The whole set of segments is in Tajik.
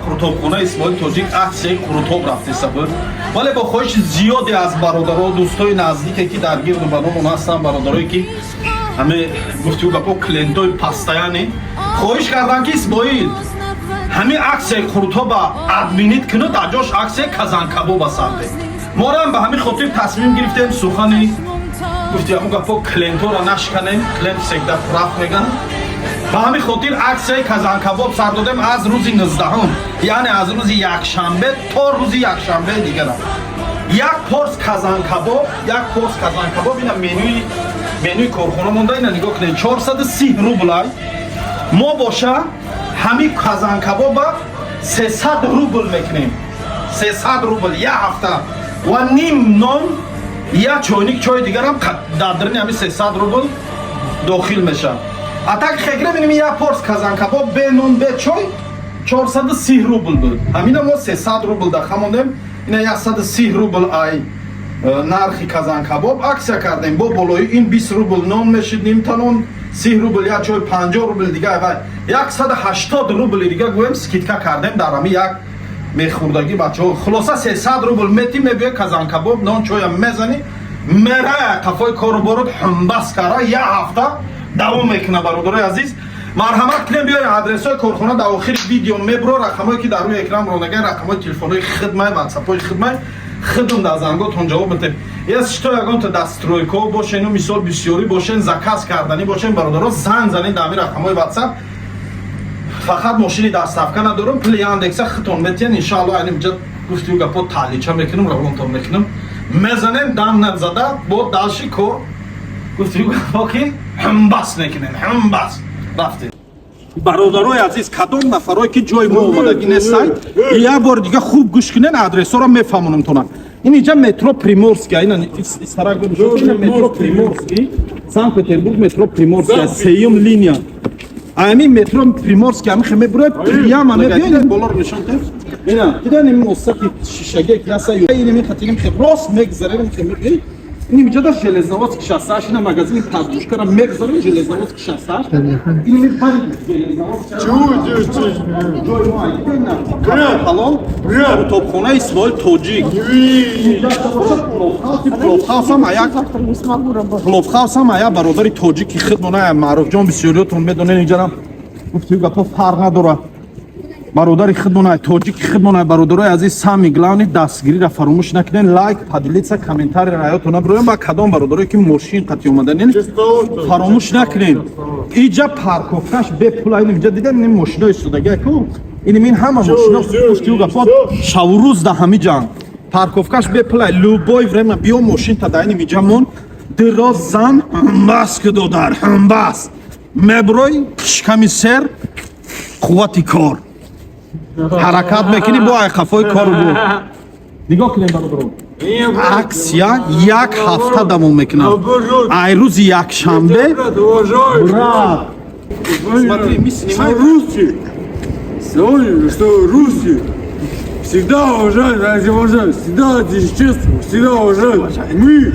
Қурутобхонаи Исмоил Тоҷик аксияи қурутоб рафтеста буд, вале бо хоҳиши зиёде аз бародаро, дӯстои наздике, ки дар гирду баромон ҳастанд, бародарое, ки ҳаме гуфтиу гапо, клиентои постоянный, хоҳиш карданд, ки Исмоил ҳамин аксияи қурутоба отменить куну, дар ҷош аксияи казанкабоба сарде. Морам ба ҳамин хотир тасмим гирифтем, сухани гуфти ҳамун гапо, клиентора нашканем, клиент всегда прав меган. Ба ҳамин хотир аксияи казанкабоб сар додем аз рӯзи 19-ум, яъне аз рӯзи якшанбе то рӯзи якшанбеи дигарам. Як порс казанкабоб, як порс казанкабоб. Ина менюи корхона монда, ина нигоҳ кунед, 430 рублай. Мо боша ҳамин казанкабоба 300 рубл мекунем, 300 рубл як ҳафта, ва ним нон, як чойник чои дигарам дар дарини ҳамин 300 рубл дохил мешавад. А так хегре бинем, як порс казанкабоб бе нон, бе чой 430 рубл буд. Ҳамина мо 300 рубл дахамондем. Ина 130 рубл ай нархи казанкабоб аксия кардем. Бо болои ин 20 рубл нон мешид, нимта нон, 30 рубл як чой, 50 рубл дига, вай 180 рубли дига гӯем скидка кардем дар ҳами як мехӯрдагӣ бачаҳо. Хулоса, 300 рубл мети, мебиёй, казанкабоб, нон, чоям мезанӣ, мерая қафои кору борот, ҳумбас кара, як ҳафта давом мекуна. Бародарои азиз, марҳамат кунем, биёед. Адресҳои корхона дар охири видео мебро. Рақамое, ки дар рӯи экран ронаган, рақамҳои телефонҳои хидмай, ватсапҳои хидмай, хидм дар занготон ҷавоб метем. Если что, ягонта дар стройко бошену, мисол, бисёрӣ бошен, заказ карданӣ бошен, бародаро, занг занед дар ҳамин рақамҳои ватсап. Фақат мошини доставка надорам, пули Яндекса хитон метиҳен, иншаалло. Айни инҷа гуфтию гапо, таълича мекунам, равонтон мекунам, мезанем, дам назада бо дальше кор, гуфтию гапо, ки ҳумбас мекунем, ҳумбас рафтем. Бародарои азиз, кадом нафарое, ки ҷои мо омадагӣ нестай, як бори дига хуб гӯш кунен, адресҳоро мефаҳмонам тона. Ин инҷа метро Приморский, ина истарак, ина метро Приморский, Санкт Петербург, метро Приморский, сеюм линия. Ами метро Приморский ами хеме бурои, прямо мебиёед, болоро нишон тем. Ина дидан, ин мостаки шишаге ки ҳаста, ин ми хатигим, хе рост мегзарем, хе мебиёед. Ин инҷа Железноводский 68, ина магазини Подушкара мегзарем, Железноводский 68, ин ми бари Железноводский. Ҷои мо ина ҳалол, тобхонаи Исмоил Тоҷик. Пловхаусам аяк. Завтра не смогу работать. Пловхаусам ая бародари тоҷики хидмона, Маъруфҷон, бисёриётон медонед. Инҷарам гуфтию гапо, фарқ надора, бародари хидмона, тоҷики хидмона. Бародарои азиз, самый главный, дастгириро фаромӯш накунед, лайк, поделиться, комментарий раётона бироем. Ба кадом бародарое, ки мошин қати омаданен, фаромӯш накунед, иҷа парковкаш бепула. Ин инҷа дидем, ин мошинои истодагия ку, ин ин ҳама мошино, гуфтию гапо, шаву рӯз да ҳами ҷанг парковкаш бепула. Любой время биё, мошинта да ин иҷа мон, дироз зан, ҳумбас ки додар, ҳумбас меброй, шиками сер, қуввати кор ҳаракат мекунӣ, бо айқафои кору бо. Нигоҳ кунем, бародарон, аксия як ҳафта давом мекунад, ай рӯзи якшанбе. Брат, смотри, мы снимаем. Русские, что русские всегда уважают, уважают, всегда отечество, всегда уважают. Мы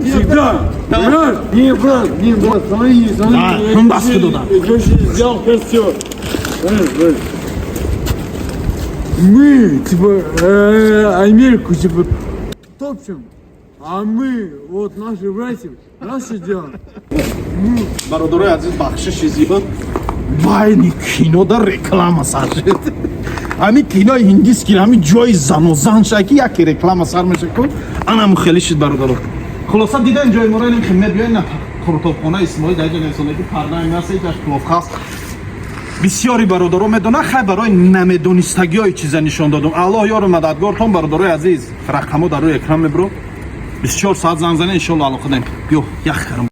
всегда, понимаешь? Не, брат, не, брат, смотри, смотри. Да, я он бас тебе- туда. Я тебе сделал красиво. Понимаешь, брат? Мы, типа, Америку, типа, топчем, а мы, вот наши братья, наши делаем. Бародарои азиз, бахшиши зиёд, байни кино да реклама сар шуд. Ҳамин кинои ҳиндиски, ҳамин ҷои зану зан ша, ки яке реклама сар меша ку, анаму хеле шид, бародаро. Хулоса, дидан ҷои моро, инем, ки мебиёен на қурутобхона Исмоил, дар ҷо нависондаги пардаи наста, ҷаш пловхаус. Бисёри бародаро медонанд, хай, барои намедонистагиҳои чиза нишон додум. Аллоҳ ёру мададгортон. Бародарои азиз, рақамҳо дар рӯи экран мебро, 24 соат занг занед, иншолло, алоқа дем. Биё, ях карам.